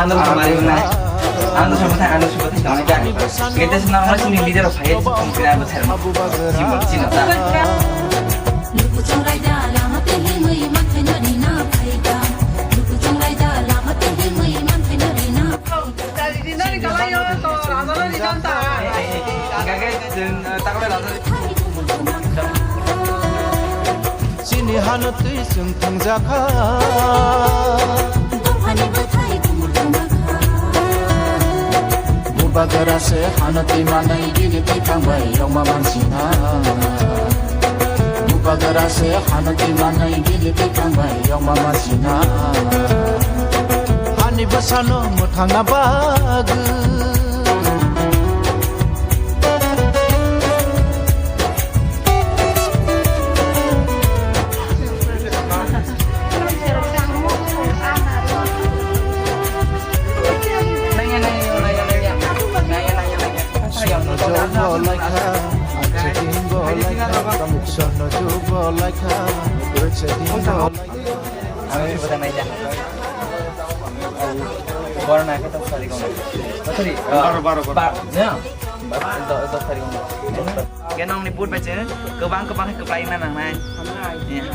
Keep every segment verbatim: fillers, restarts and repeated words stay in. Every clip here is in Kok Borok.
Ano samari unai. Ano samari, ano samari tong jak. Gete sing normal sini leader of hayat sing kira beser. Simo sino ta. Gagai jeng takle lada. Chini hano twi chwng thwngjakha. Dophani bwthai bumul thwngjakha. Bubagra se hano twi manai bini twi thangbai yongma mansina. Bubagra se hano twi manai bini twi thangbai yongma mansina. Hani bwsano mwthangna bagwi. Borok naikhe tok sari kono. Sorry, baro, baro, baro. Ba-, ya. Ba-, do-, dos sari kono. Khe nongni boot bai chwng kwbang kwbang khe kwplai na nangnai. Ya.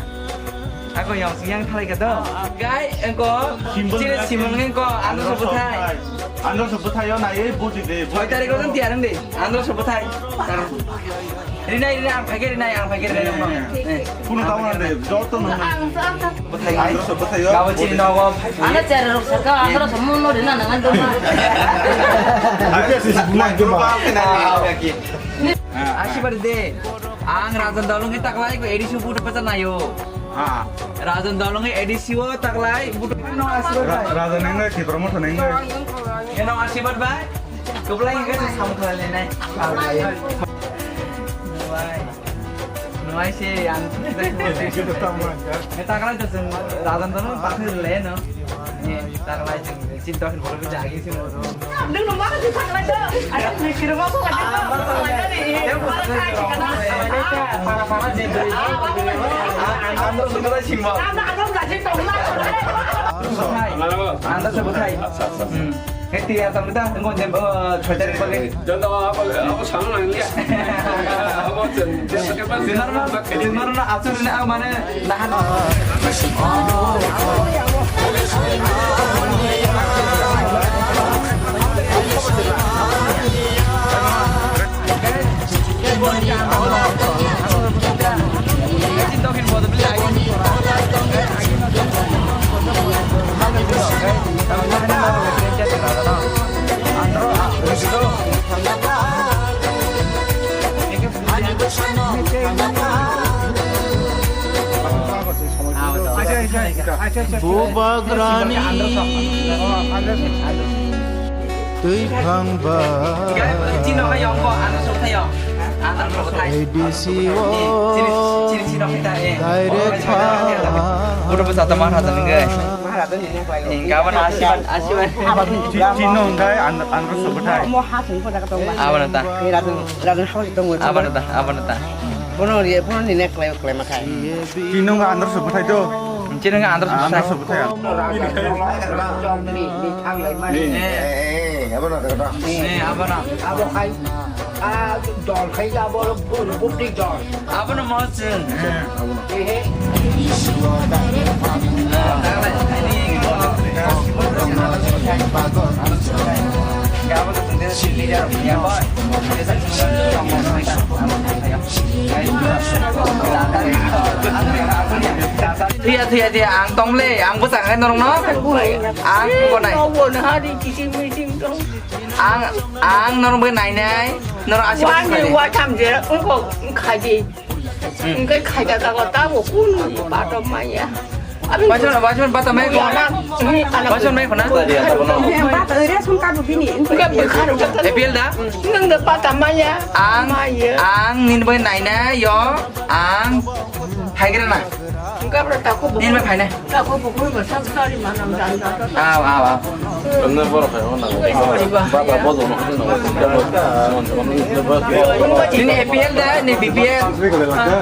Ako yong sing yang thalai ka do. Gai engko chini simon engko ano sobo thai. Ano sobo thai yo na ei boot de. Choi tarik ko tiyar de. Ano sobo thai. Rinai, rinai, ang phaikhe rinai, ang phaikhe rinai, nongno. Eh. Kuno tamo na de, joto nongno. Ang, ang, ang. Bwthai. Ang joto bwthai yo. Gabo chini nogo. Ano chera rok saka, ang rok samu no rina nangan dong. Aku sih sebulan coba. Asibari de. Ang Rajan Dolong kita kelai ko edisi buat apa sana yo. Ah. Rajan Dolong edisi wo taklai buat no asibari. Ra-, Rajan nengoi, Tipra Motha nengoi. Keno asibari bai. Kebelah yang kasih sama kelai nai. Nuai. Nuai sih, yang kita kena tuh Rajan tuh pakai le no. Ini tak lain cinta kan boleh jadi sih. Nung nung mana sih tak lain tuh? Ada mikir apa kok ada? Para para jadi. Anda sudah sih mau. Anda ada nggak sih tahu lah? Anda sebut hai. Hmm. Heti ya, tamo ta, ngo dem, oh, chhoi tarik pagi. Janda apa, apa sama nang ya? Apa jen, jen ke pas. Sinar na, sinar na, asur na, mana nahan. Bubagrani twi phang ba. Chini no hai yong ko, ano sok thayo. Ano sok thai. A D C o. Chini, chini, chini no kita, eh. Direct phang. Budu besar teman hata nengge. Gabon asiban, asiban. Chini no hai an-, ano sok thai. Abana ta. Abana ta, abana ta. Bono ri, bono ni nek klai, klai ma khai. Tino nga andar sobo thai do. Tino nga andar sobo thai. Andar sobo thai. Eh, eh, eh, abo na, abo na. Eh, abo na. Abo khai, ah, dol khai abo, bu-, bupri dol. Abo na mo chwng. Eh, abo na. Eh, eh. Thuya, thuya, thuya, ang tong le, ang bwsa khe norok no. Ang bo nai. Ang, ang norok bai nai nai, norok asik wani nai. Wa tham je, ungko khaji. Hwnkhe khaida jaga tamo kunu batom maya. Waison, waison batom mai ko. Waison mai khona. Bata area sum kabu bini. Hwnkhe bwkharo. A P L da? Nwng da batom maya. Ang, ang nini bai naina yo. Ang haigra na. Hwnkhe bro tako bu. Nini bai phaina. Tako bu kunu ba sab sari manam dan dan. Aw, aw, aw. Baba bodo no. Nini A P L da, ni B P L.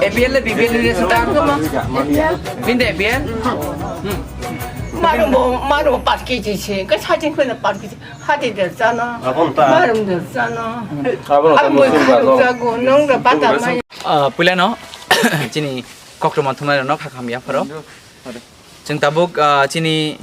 A P L da B P L ni sita. Bini da A P L. Hmm. Marum bo, marum bo paanch kg se, ke sajing khwna paanch kg, hati der jana. Abon ta. Marum der jana. Abon ta. Abon musim ba, jago, nong da bata mai. Ah, puilano, chini koktwma thumnairokno kha kham yapharo. Chwng tabuk, ah, chini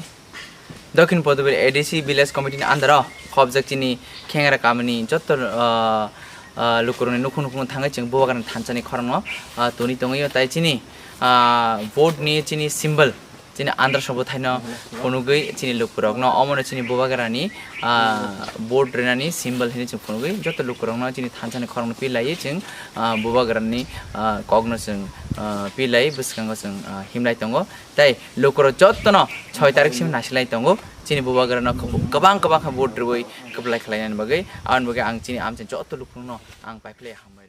Dokhin Podubir A D C Village Committee ni under o khobjak chini Khengra kamini jotto, ah, ah, lukurokni nukhung nukhung thangwi chwng Bubagrani thansa ni khorang no, ah, toni tongwi o tai chini, ah, vote ni chini symbol chini andra sobo thaino phunugwi chini lukurokno omono chini Bubagrani, ah, vote rinani symbol hinwi chwng phunugwi jotto lukurokno chini thansa ni khorang no pilaiwi chwng, ah, Bubagrani, ah, kokno chwng, ah, pilai bwskango chwng, ah, himlai tongo. Tei lukurok jottono soi tarik simi nasilai tongo. Chini Bubagrano kwb-, kwbang kwbang khe vote rwui kwplai khlainani bagwi. Aboni bagwi ang chini amchaini jotto lukurokno ang paiphlai hambai.